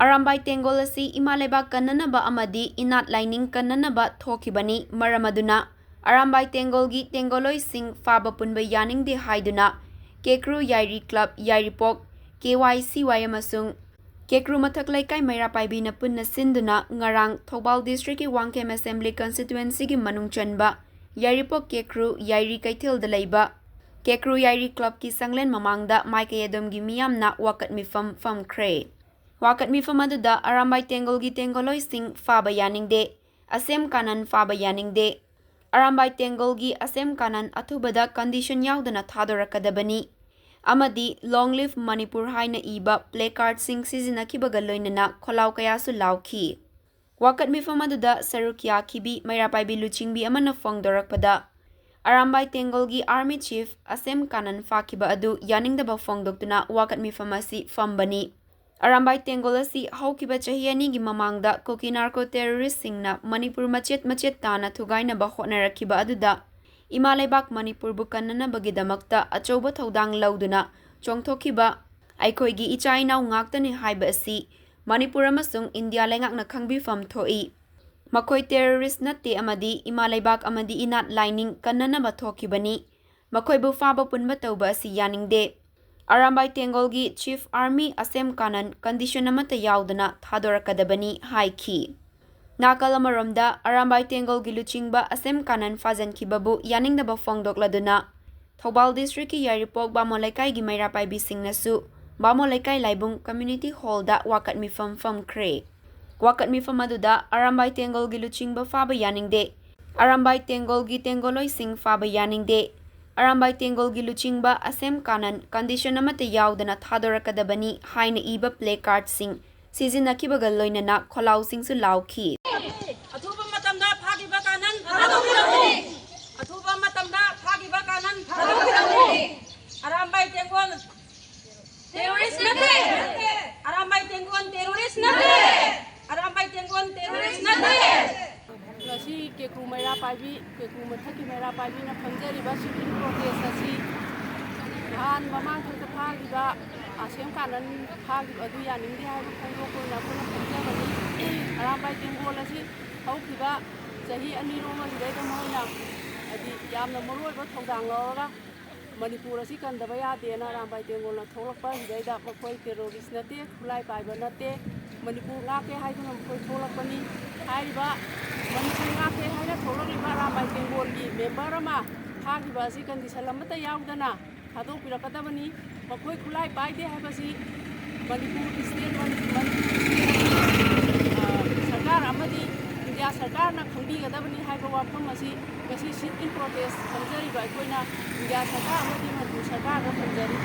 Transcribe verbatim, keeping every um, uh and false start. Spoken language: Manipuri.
ꯑꯔꯥꯝꯕꯥꯏ ꯇꯦꯡꯒꯣꯜ ꯑꯁꯤ ꯏꯃꯥ ꯂꯩꯕꯥꯛ ꯀꯟꯅꯅꯕ ꯑꯃꯗꯤ ꯏꯅꯥꯠ ꯂꯥꯏꯅꯤꯡ ꯀꯟꯅꯅꯕ ꯊꯣꯛꯈꯤꯕꯅꯤ꯫ ꯃꯔꯝ ꯑꯗꯨꯅ ꯑꯔꯥꯝꯕꯥꯏ ꯇꯦꯡꯒꯣꯜꯒꯤ ꯇꯦꯡꯒꯣꯂꯣꯏꯁꯤꯡ ꯐꯥꯕ ꯄꯨꯟꯕ ꯌꯥꯅꯤꯡꯗꯦ ꯍꯥꯏꯗꯨꯅ ꯀꯦꯀ꯭ꯔꯨ ꯌꯥꯏꯔꯤ ꯀ꯭ꯂꯕ ꯌꯥꯏꯔꯤꯄꯣꯛ, ꯀꯦ ꯋꯥꯏ ꯁꯤ ꯋꯥꯏ ꯑꯃꯁꯨꯡ ꯀꯦꯀ꯭ꯔꯨ ꯃꯊꯛ ꯂꯩꯀꯥꯏ ꯃꯩꯔꯥ ꯄꯥꯏꯕꯤꯅ ꯄꯨꯟꯅ ꯁꯤꯟꯗꯨꯅ ꯉꯔꯥꯡ ꯊꯧꯕꯥꯜ ꯗꯤꯁꯇ꯭ꯔꯤꯛꯀꯤ ꯋꯥꯡꯈꯦꯝ ꯑꯦꯁꯦꯝꯕ꯭ꯂꯤ ꯀꯟꯁꯇꯤꯇ꯭ꯋꯦꯟꯁꯤꯒꯤ ꯃꯅꯨꯡ ꯆꯟꯕ ꯌꯥꯏꯔꯤꯄꯣꯛ ꯀꯦꯀ꯭ꯔꯨ ꯌꯥꯏꯔꯤ ꯀꯩꯊꯦꯜꯗ ꯂꯩꯕ ꯀꯦꯀ꯭ꯔꯨ ꯌꯥꯏꯔꯤ ꯀ꯭ꯂꯕꯀꯤ ꯁꯪꯂꯦꯟ ꯃꯃꯥꯡꯗ ꯃꯥꯏꯀꯩ ꯑꯗꯣꯝꯒꯤ ꯃꯤꯌꯥꯝꯅ ꯋꯥꯀꯠ ꯃꯤꯐꯝ ꯐꯝꯈ꯭ꯔꯦ꯫ ꯋꯥꯀꯠ ꯃꯤꯐꯝ ꯑꯗꯨꯗ ꯑꯔꯥꯝꯕꯥꯏ ꯇꯦꯡꯒꯣꯜꯒꯤ ꯇꯦꯡꯒꯣꯂꯣꯏꯁꯤꯡ ꯐꯥꯕ ꯌꯥꯅꯤꯡꯗꯦ, ꯑꯁꯦꯝ ꯀꯥꯅꯟ ꯐꯥꯕ ꯌꯥꯅꯤꯡꯗꯦ, ꯑꯔꯥꯝꯕꯥꯏ ꯇꯦꯡꯒꯣꯜꯒꯤ ꯑꯁꯦꯝ ꯀꯥꯅꯟ ꯑꯊꯨꯕꯗ ꯀꯟꯗꯤꯁꯟ ꯌꯥꯎꯗꯅ ꯊꯥꯗꯣꯔꯛꯀꯗꯕꯅꯤ ꯑꯃꯗꯤ Long Live Manipur ꯍꯥꯏꯅ ꯏꯕ ꯄ꯭ꯂꯦ ꯀꯥꯔꯗꯁꯤꯡ ꯁꯤꯖꯤꯟꯅꯈꯤꯕꯒ ꯂꯣꯏꯅꯅ ꯈꯣꯜꯂꯥꯎ ꯀꯌꯥꯁꯨ ꯂꯥꯎꯈꯤ꯫ ꯋꯥꯀꯠ ꯃꯤꯐꯝ ꯑꯗꯨꯗ ꯁꯔꯨꯛ ꯌꯥꯈꯤꯕꯤ ꯃꯩꯔꯥ ꯄꯥꯏꯕꯤ ꯂꯨꯆꯤꯡꯕꯤ ꯑꯃꯅ ꯐꯣꯡꯗꯣꯔꯛꯄꯗ, ꯑꯔꯥꯝꯕꯥꯏ ꯇꯦꯡꯒꯣꯜꯒꯤ ꯑꯥꯔꯃꯤ ꯆꯤꯐ ꯑꯁꯦꯝ ꯀꯥꯅꯟ ꯐꯥꯈꯤꯕ ꯑꯗꯨ ꯌꯥꯅꯤꯡꯗꯕ ꯐꯣꯡꯗꯣꯛꯇꯨꯅ ꯋꯥꯀꯠ ꯃꯤꯐꯝ ꯑꯁꯤ ꯐꯝꯕꯅꯤ꯫ ꯑꯔꯥꯝꯕꯥꯏ ꯇꯦꯡꯒꯣꯜ ꯑꯁꯤ ꯍꯧꯈꯤꯕ ꯆꯍꯤ ꯑꯅꯤꯒꯤ ꯃꯃꯥꯡꯗ ꯀꯨꯀꯤ ꯅꯥꯔꯀꯣ ꯇꯦꯔꯣꯔꯤꯁꯁꯤꯡꯅ ꯃꯅꯤꯄꯨꯔ ꯃꯆꯦꯠ ꯃꯆꯦꯠ ꯇꯥꯅ ꯊꯨꯒꯥꯏꯅꯕ ꯍꯣꯠꯅꯔꯛꯈꯤꯕ ꯑꯗꯨꯗ ꯏꯃꯥ ꯂꯩꯕꯥꯛ ꯃꯅꯤꯄꯨꯔꯕꯨ ꯀꯟꯅꯅꯕꯒꯤꯗꯃꯛꯇ ꯑꯆꯧꯕ ꯊꯧꯗꯥꯡ ꯂꯧꯗꯨꯅ ꯆꯣꯡꯊꯣꯛꯈꯤꯕ ꯑꯩꯈꯣꯏꯒꯤ ꯏꯆꯥ ꯏꯅꯥꯎ ꯉꯥꯛꯇꯅꯤ ꯍꯥꯏꯕ ꯑꯁꯤ ꯃꯅꯤꯄꯨꯔ ꯑꯃꯁꯨꯡ ꯏꯟꯗꯤꯌꯥ ꯂꯩꯉꯥꯛꯅ ꯈꯪꯕꯤꯐꯝ ꯊꯣꯛꯏ꯫ ꯃꯈꯣꯏ ꯇꯦꯔꯣꯔꯤꯁ ꯅꯠꯇꯦ ꯑꯃꯗꯤ ꯏꯃꯥ ꯂꯩꯕꯥꯛ ꯑꯃꯗꯤ ꯏꯅꯥꯠ ꯂꯥꯏꯅꯤꯡ ꯀꯟꯅꯅꯕ ꯊꯣꯛꯈꯤꯕꯅꯤ꯫ ꯃꯈꯣꯏꯕꯨ ꯐꯥꯕ ꯄꯨꯟꯕ ꯇꯧꯕ ꯑꯁꯤ ꯌꯥꯅꯤꯡꯗꯦ꯫ Arambai ꯇꯦꯡꯒꯣꯜꯒꯤ chief army ꯑꯁꯦꯝ Kanan condition ꯑꯃꯠꯇ ꯌꯥꯎꯗꯅ ꯊꯥꯗꯣꯔꯛꯀꯗꯕꯅꯤ ꯍꯥꯏꯈꯤ꯫ ꯅꯥꯀꯜ ꯑꯃꯔꯣꯝꯗ ꯑꯔꯥꯝꯕꯥꯏ ꯇꯦꯡꯒꯣꯜꯒꯤ ꯂꯨꯆꯤꯡꯕ ꯑꯁꯦꯝ ꯀꯥꯅꯟ ꯐꯥꯖꯟꯈꯤꯕꯕꯨ ꯌꯥꯅꯤꯡꯗꯕ ꯐꯣꯡꯗꯣꯛꯂꯗꯨꯅ ꯊꯧꯕꯥꯜ ꯗꯤꯁꯇ꯭ꯔꯤꯛꯀꯤ ꯌꯥꯏꯔꯤꯄꯣꯛ ꯕꯥꯃꯣꯟ ꯂꯩꯀꯥꯏꯒꯤ ꯃꯩꯔꯥ ꯄꯥꯏꯕꯤꯁꯤꯡꯅꯁꯨ ꯕꯥꯃꯣꯟ ꯂꯩꯀꯥꯏ ꯂꯥꯏꯕꯨꯡ ꯀꯝꯃ꯭ꯌꯨꯅꯤꯇꯤ ꯍꯣꯜꯗ ꯋꯥꯀꯠ ꯃꯤꯐꯝ ꯐꯝꯈ꯭ꯔꯦ꯫ ꯋꯥꯀꯠ ꯃꯤꯐꯝ ꯑꯗꯨꯗ ꯑꯔꯥꯝꯕꯥꯏ ꯇꯦꯡꯒꯣꯜꯒꯤ ꯂꯨꯆꯤꯡꯕ ꯐꯥꯕ ꯌꯥꯅꯤꯡꯗꯦ, ꯑꯔꯥꯝꯕꯥꯏ ꯇꯦꯡꯒꯣꯜꯒꯤ ꯇꯦꯡꯒꯣꯂꯣꯏꯁꯤꯡ ꯐꯥꯕ ꯌꯥꯅꯤꯡꯗꯦ, ꯑꯔꯥꯝꯕꯥꯏ ꯇꯦꯡꯒꯣꯜꯒꯤ ꯂꯨꯆꯤꯡꯕ ꯑꯁꯦꯝ ꯀꯥꯅꯟ ꯀꯟꯗꯤꯁꯟ ꯑꯃꯠꯇ ꯌꯥꯎꯗꯅ ꯊꯥꯗꯣꯔꯛꯀꯗꯕꯅꯤ ꯍꯥꯏꯅ ꯏꯕ ꯄ꯭ꯂꯦ ꯀꯥꯔꯗꯁꯤꯡ ꯁꯤꯖꯤꯟꯅꯈꯤꯕꯒ ꯂꯣꯏꯅꯅ ꯈꯣꯜꯂꯥꯎꯁꯤꯡꯁꯨ ꯂꯥꯎꯈꯤ꯫ ꯑꯊꯨꯕ ꯃꯇꯝꯗ ꯐꯥꯈꯤꯕ ꯀꯥꯅꯟ ꯊꯥꯗꯣꯛꯄꯤꯔꯝꯃꯨ꯫ ꯑꯊꯨꯕ ꯃꯇꯝꯗ ꯐꯥꯈꯤꯕ ꯀꯥꯅꯟ ꯊꯥꯗꯣꯛꯄꯤꯔꯝꯃꯨ꯫ ꯑꯔꯥꯝꯕꯥꯏ ꯇꯦꯡꯒꯣꯜ ꯇꯦꯔꯣꯔꯤꯁ ꯅꯠꯇꯦ꯫ ꯑꯔꯥꯝꯕꯥꯏ ꯇꯦꯡꯒꯣꯜ ꯇꯦꯔꯣꯔꯤꯁ ꯅꯠꯇꯦ꯫ ꯑꯔꯥꯝꯕꯥꯏ ꯇꯦꯡꯒꯣꯜ ꯇꯦꯔꯣꯔꯤꯁ ꯅꯠꯇꯦ꯫ ꯉꯁꯤ ꯀꯦꯀ꯭ꯔꯨ ꯃꯩꯔꯥ ꯄꯥꯏꯕꯤ, ꯀꯦꯀ꯭ꯔꯨ ꯃꯊꯛꯀꯤ ꯃꯩꯔꯥ ꯄꯥꯏꯕꯤꯅ ꯐꯝꯖꯔꯤꯕ ꯁꯤꯇꯤꯡ ꯄ꯭ꯔꯣꯇꯦꯁ ꯑꯁꯤ ꯅꯍꯥꯟ ꯃꯃꯥꯡ ꯊꯪꯗ ꯐꯥꯈꯤꯕ ꯁꯦꯝ ꯀꯥꯟꯗ ꯐꯥꯈꯤꯕ ꯑꯗꯨ ꯌꯥꯅꯤꯡꯗꯦ ꯍꯥꯏꯕ ꯐꯣꯡꯗꯣꯛꯄ ꯑꯣꯏꯅ ꯑꯩꯈꯣꯏꯅ ꯐꯣꯡꯖꯕꯅꯤ꯫ ꯑꯔꯥꯝꯕꯥꯏ ꯇꯦꯡꯒꯣꯜ ꯑꯁꯤ ꯍꯧꯈꯤꯕ ꯆꯍꯤ ꯑꯅꯤꯔꯣꯝ ꯑꯁꯤꯗꯩꯗ ꯃꯈꯣꯏꯅ ꯍꯥꯏꯗꯤ ꯌꯥꯝꯅ ꯃꯔꯨ ꯑꯣꯏꯕ ꯊꯧꯗꯥꯡ ꯂꯧꯔꯒ ꯃꯅꯤꯄꯨꯔ ꯑꯁꯤ ꯀꯟꯗꯕ ꯌꯥꯗꯦꯅ ꯑꯔꯥꯝꯕꯥꯏ ꯇꯦꯡꯒꯣꯜꯅ ꯊꯣꯛꯂꯛꯄ ꯁꯤꯗꯩꯗ ꯃꯈꯣꯏ ꯇꯦꯔꯣꯔꯤꯁ ꯅꯠꯇꯦ, ꯈꯨꯠꯂꯥꯏ ꯄꯥꯏꯕ ꯅꯠꯇꯦ, ꯃꯅꯤꯄꯨꯔ ꯉꯥꯛꯀꯦ ꯍꯥꯏꯗꯨꯅ ꯃꯈꯣꯏ ꯊꯣꯛꯂꯛꯄꯅꯤ꯫ ꯍꯥꯏꯔꯤꯕ ꯃꯅꯤꯄꯨꯔ ꯉꯥꯛꯀꯦ ꯍꯥꯏꯅ ꯊꯣꯛꯂꯛꯂꯤꯕ ꯑꯔꯥꯝꯕꯥꯏ ꯇꯦꯡꯒꯣꯜꯒꯤ ꯃꯦꯝꯕꯔ ꯑꯃ ꯐꯥꯈꯤꯕ ꯑꯁꯤ ꯀꯟꯗꯤꯁꯟ ꯑꯃꯠꯇ ꯌꯥꯎꯗꯅ ꯊꯥꯗꯣꯛꯄꯤꯔꯛꯀꯗꯕꯅꯤ꯫ ꯃꯈꯣꯏ ꯈꯨꯠꯂꯥꯏ ꯄꯥꯏꯗꯦ ꯍꯥꯏꯕꯁꯤ ꯃꯅꯤꯄꯨꯔ ꯏꯁꯇꯦꯠ, ꯃꯅꯤꯄꯨꯔ ꯏꯁꯇꯦꯠ ꯑꯁꯤ, ꯑ, ꯁꯔꯀꯥꯔ ꯑꯃꯗꯤ ꯏꯟꯗꯤꯌꯥ ꯁꯔꯀꯥꯔꯅ ꯈꯪꯕꯤꯒꯗꯕꯅꯤ ꯍꯥꯏꯕ ꯋꯥꯐꯝ ꯑꯁꯤ ꯉꯁꯤ sit in protest ꯊꯝꯖꯔꯤꯕ ꯑꯩꯈꯣꯏꯅ ꯏꯟꯗꯤꯌꯥ ꯁꯔꯀꯥꯔ ꯑꯃꯗꯤ ꯃꯅꯤꯄꯨꯔ ꯁꯔꯀꯥꯔꯗ ꯊꯝꯖꯔꯤ꯫